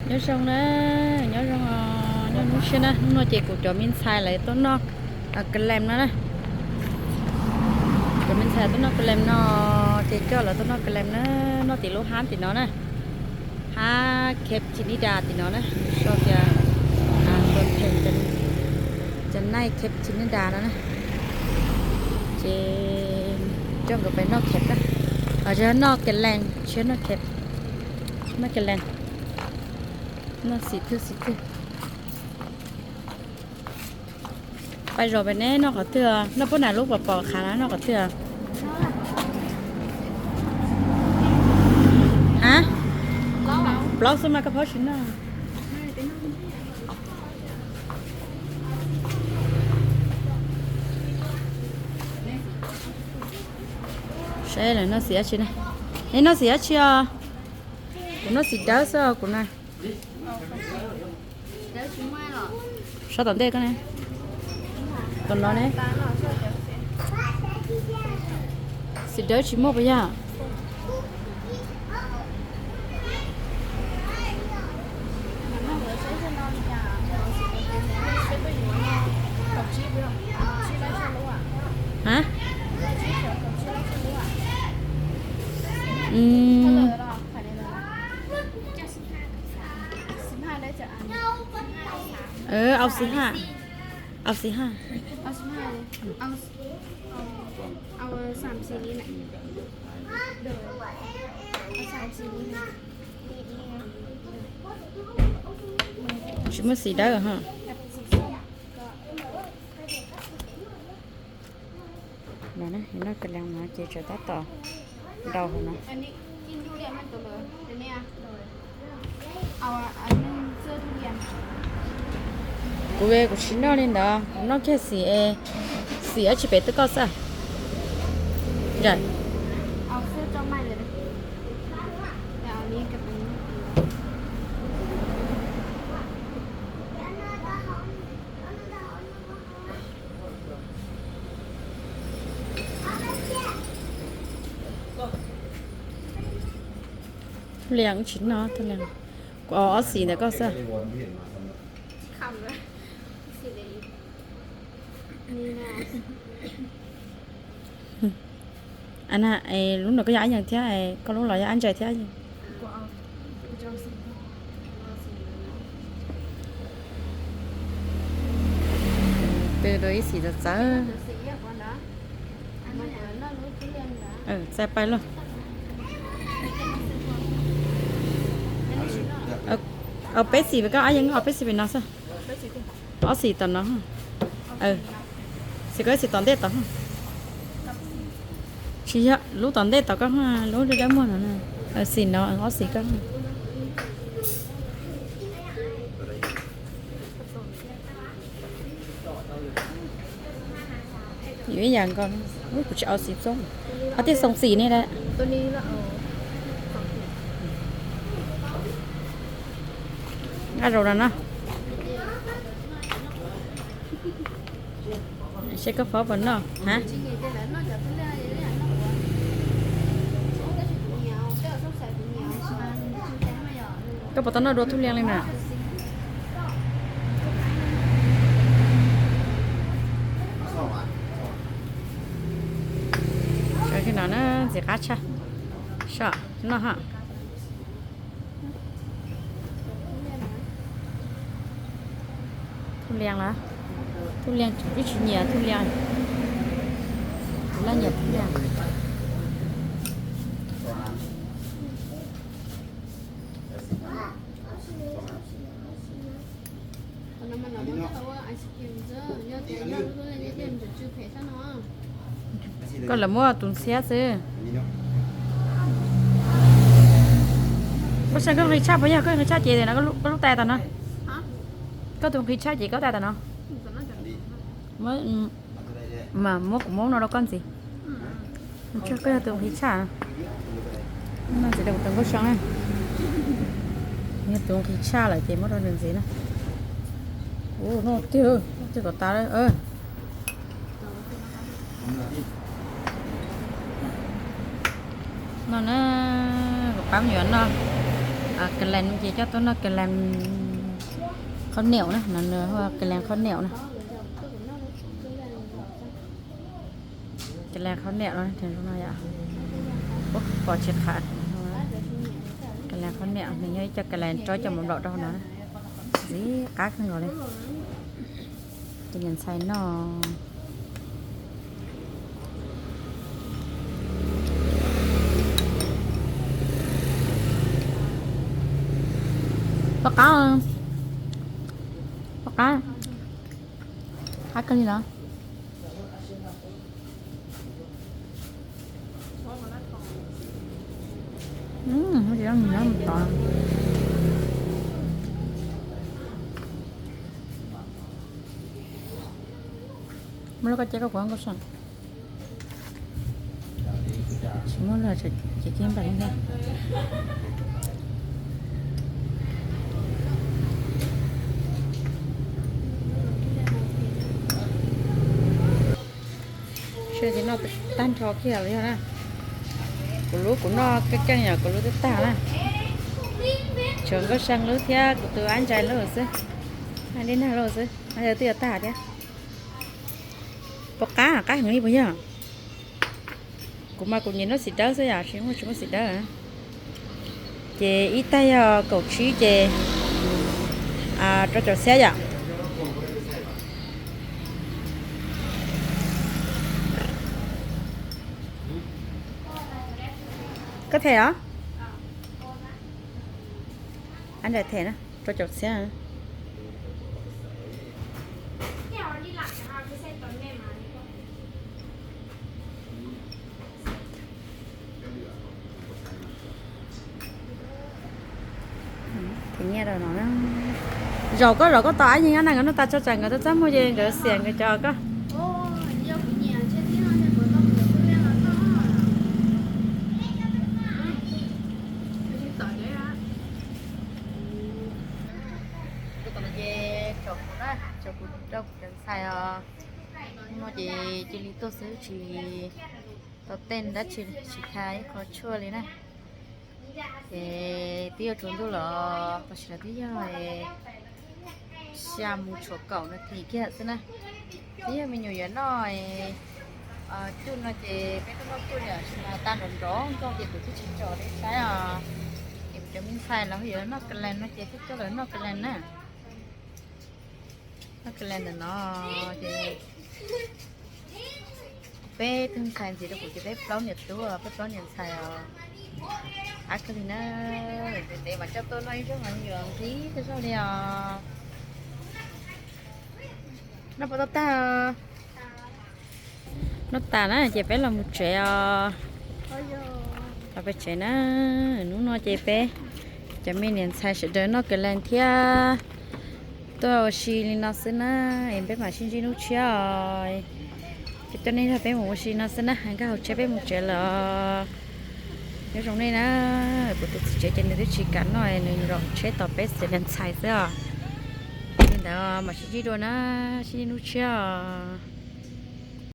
Nyob zoo na, nyob zoo, nyob hnub tshiab na, hnub no ces kuv cov me ntxhais lawv tuaj noj ka lees no na. Cov me ntxhais tuaj noj ka lees no ces coj lawv tuaj noj ka lees na, noj tim lub hab tim no na. Hab Cape Chinida tim no na, sau tias Cape Chinida no na. Ces coj nkawd pais noj Cape na. Noj ka lees, tshiab noj Cape, noj ka lees, noj xim twg xim twg. Pais zos pem neb noj qhov twg? Noj pub nam lub pom pom qhav na, noj qhov twg? Ha, plaub xwb mas koj phob tsis noj. Saib lawv noj xim dab tsi na. Neb noj xim dab tsi os? Kuv noj xim dawb xwb os kuv na. Sab tom ntej koj ne, tom no ne. Xim dawb tsis muaj puas yog? Ha, au xim haj, au xim haj. Tsis muaj xim dawb ha. No, noj ka lees no ces tsam tab tom nrau hauv no. Kuv, kuv tsis noj li ntawd, kuv noj kiag xim, xim dab tsi pem twb koj xwb. Lias tsis noj, kuv ob xim ntawm koj xwb. Ana, lub no koj yog ab yees thiab, koj lub los yog ab ntsaig thiab. Twb ib xim txawv txawv. Txaij pais lauj. Au peb xim pem koj, ab yees, au peb xim pem no xwb. Ob xim tom no. Xim koj xim tom ntej tod. Tsis yog, lub tom ntej tod koj, lub dawb dawb muag no. Xim no, ob xim koj. Yuav ib yam nkaus, kuv tsis au xim xoob. Qhov tias xoo xim ne. Nqa zaum no no. Seb koj phob puas noj ha. Koj puas tau noj dua thub lias li na? Sawv no na, ntxim qab tshaj. Soj noj ha. Thub lias los? Thub lias, kuv tsis nyiam thub lias. Kuv laj nyiam thub lias. Koj lam muab tus ntxhiab xwb. Koj saib koj nqhis tshaj puas yog? Koj nqhis tshaj ces no, koj lub tais tom no. Koj tus nqhis tshaj ces koj tais tom no. Mas muab kuv muab no rau koj ntxiv. Koj yog tus nqhis tshaj. Ntxiv rau kuv tus nkauj xyoo na. Yog tus nqhis tshaj lawm ces muab rau nws ntxiv na. Ua no tiag, tiag kom tas. No na, kuv pab me nyuam noj. Kalees ces coj tuaj noj kalees khaub niam na, no nws hu kalees khaub niam na. Kalees khaub niam no, pom tsis qab. Kalees khaub niam nws yog ib co kalees rau cov mov nplaum rau no, ntxim qab kawg nkaus li. Tus niam ntxhais noj. Pom qab, pom qab, qab kawg li los. Muab lub koj ceb koj kuv nkauj seem. Tsis muab lawm ces kib npam li ntag. Sawv daws noj tag nrho kiag los yog na. Kuv lub kuv noj keej keej yom, kuv lub twb tag na. Tshuav nkauj seem lub thiab kuv tus ab ntsais lub xwb, ab dej nag lub xwb, ab yawg twb yuav tag thiab. Pom qab, qab heev li puas yog? Kuv mas kuv nyiam noj xim dawb xwb yom, tsis muaj tsis muaj xim dawb. Ces ib tag yog kaum tsib ces rau caum txhiab yom. Koj them os? Ab ntsais them na, rau caum txhiab. Zaum koj zaum koj tau ab yeej na, nkawd noj tas tso tsam nkawd txaj muag ces nkawd xiam nkawd cov koj. Ces tsaus kuv na, tsaus kuv rau kuv cov ntxhais os. Hnub no ces cia li tuaj xwb tsis tau tej dab tsi, tsis kha ib qho tshuaj li na. Ces twb yuav tsaus ntuj los tam sim no twb yog xya mus tshuav kaum nas this kiag xwb na. Twb yog me nyuam yuav noj cuj no ces peb tuaj noj cuj li, tsis mas tas nrov nrov nkauj ces kuv twb tsis tsom li saib os. Ces kuv cov me ntxhais lawv yuav noj kalees no ces twb coj lawv noj kalees na. Noj kalees ntawm no ces peb tug ntxhais ntxiv rau kuv ces peb plaub niam tub, peb plaub niam ntxhais os. Qab kawg li na, ntev ntev mas coj tuaj noj ib zaug mas yuav nqhis tej zaug li os. Noj puas tau tag? Noj tas na ces peb los mus tsev os. Los peb tsev na, hnub no ces peb cov me niam ntxhais sawv daws noj kalees thiab tuaj ua si li no xwb na, es peb mam sib ntsib hnub tshiab os. Peb tuaj nej nrog peb mus ua si no xwb na, nkag hauv tsheb peb mus tsev lawm. Nyob zoo nej na, kuv tus txiv tsev ces nws twb tsis kam noj, nws zaum tsheb tos peb cov niam ntxhais xwb os. Li ntawd mam sib ntsib dua na, sib ntsib hnub tshiab os.